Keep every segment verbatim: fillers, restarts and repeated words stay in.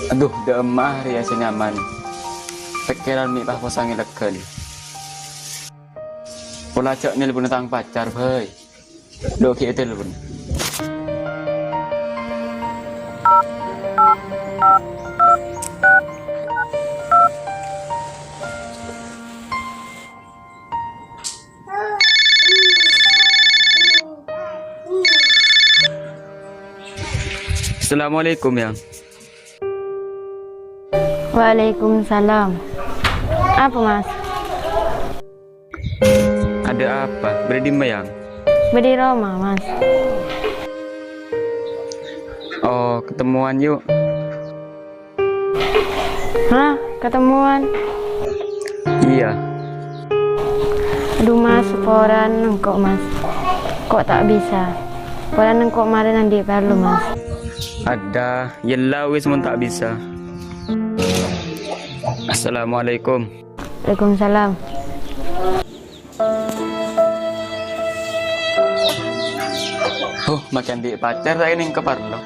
Adhu, dâ'emma arèya sè nyaman. Pèkkèran mè' pas posangè lèghân. Pola jhâ' nelponna tang pacar bhâi. Dhu ghi' ètelpon. Assalamualaikum, Yang. Waalaikumsalam. Apa, Mas? Ada apa? Bâdâ è dimma, Yang? Bâdâ è roma, Mas. Oh, ketemuan yuk. Hah? Ketemuan? Iya. Aduh, Mas, saporana engko', Mas. Kok ta' bisa? Saporana engko' marèna andi' parlo, Mas. Adâ, yella wis mon ta' bisa. Assalamualaikum. Waalaikumsalam. Huh, makè andi' pacar ta' kènèng kaparlo.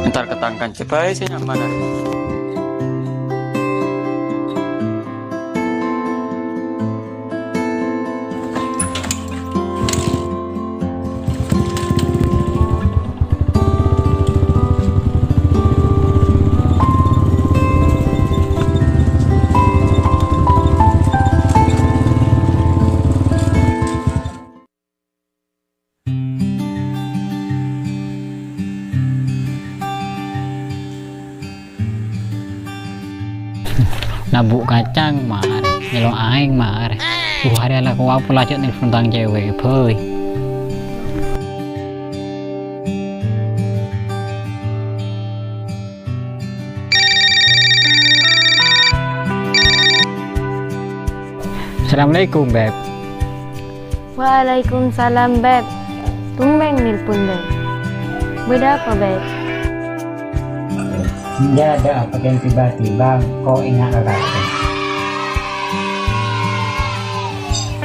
Entar ka tang kanca bhâi sè nyaman arè. Nabu' kacang, mar. Nyèlo aèng, mar. Duh, arè la kowa pola jhâ' nelpon tang cèwèk, bhâi. Assalamualaikum, Beb. Waalaikumsalam, Beb. Tumbhèn nelpon, Beb. Bâdâ apa, Beb? Enjâ', adâ apa kèng tiba-tiba engko' enga' ka kakè?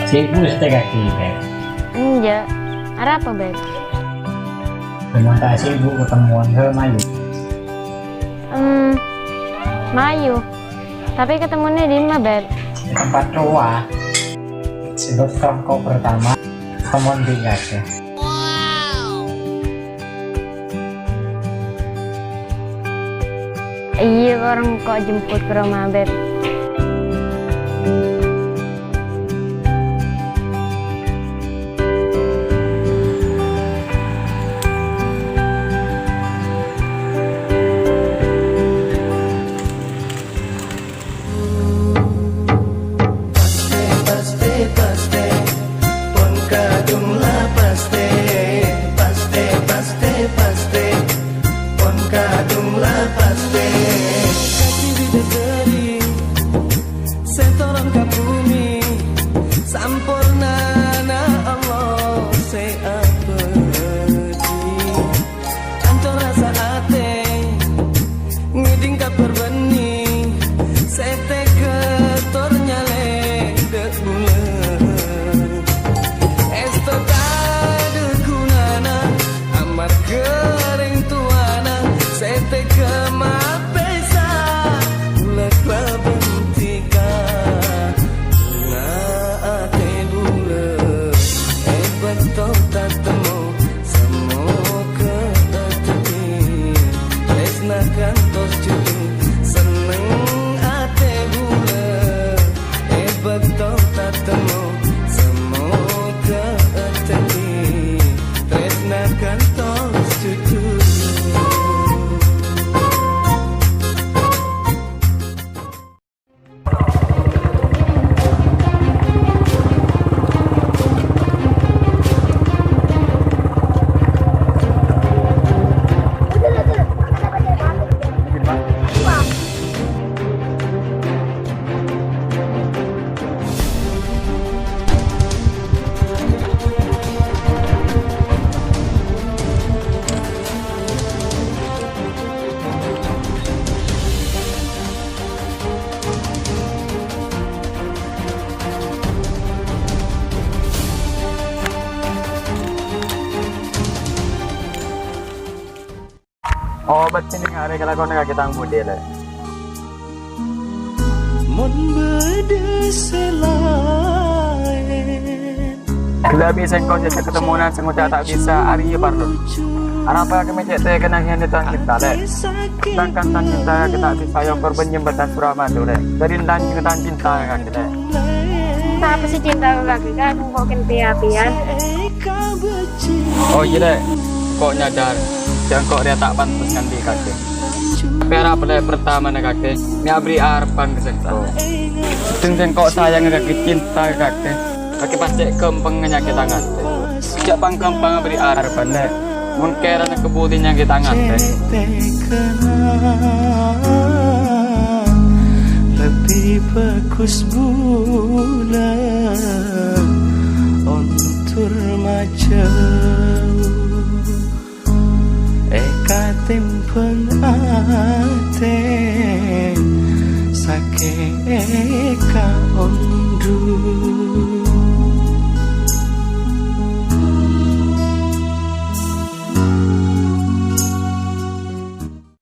Sibuk satèya kakè, Beb? Enjâ'. Arapa, Beb? Mon ta' sibuk, ketemuan ka mayu. Em, mayu. Tapè ketemuanna è dimma, Beb? È tempat rowa. Sebab ka engko' pertama, ketemuan bi' kakè. Iyâ, korang engko' jemput ka roma, Beb. Pastè, pastè, pastè, pon kadhung la pastè. Pastè, pastè, pastè, pon kadhung la pastè. Kacè bidadari, Obât sè nèngghâlè kalakowanna kakè tang budhi, Lè'. Mon bâdâ sè laèn. Ghellâ' bi' sèngko' jhâ' katemmonan sè ngoca' ta' bisa, arèya parlo. Arapa kakè mè' cè' tèkèna hiyanat tang cinta, Lè'? Sedangkan tang cinta kakè ta' bisa èokor bân jembhâdhân Suramadu, Lè'. Dhâddhi lanjhâng tang cinta ka kakè, Lè'. Sapa sè cinta ka kakè, kan? Engko' kèng pèya-pèyan. Oh, iyâ, Lè'. Engko' nyadhar, jhâ' engko' rèya ta' pantes nganti' kakè. Tapè arapa, Lè', partamana kakè mè' aberri' arebbhân ka sèngko'. Dhâng sèngko' sayangnga kakè, cinta ka kakè. Kakè pas cè' ghâmpang nganyakèta tang atè. Jhâ' pang-ghâmpang aberri' arebbhân, Lè'. Mon kèrana kabudhina nyakèta tang atè. Lebbi bhâghus bulâ ondur majâu. Èkatèmbhâng atè sakè' èkaondur.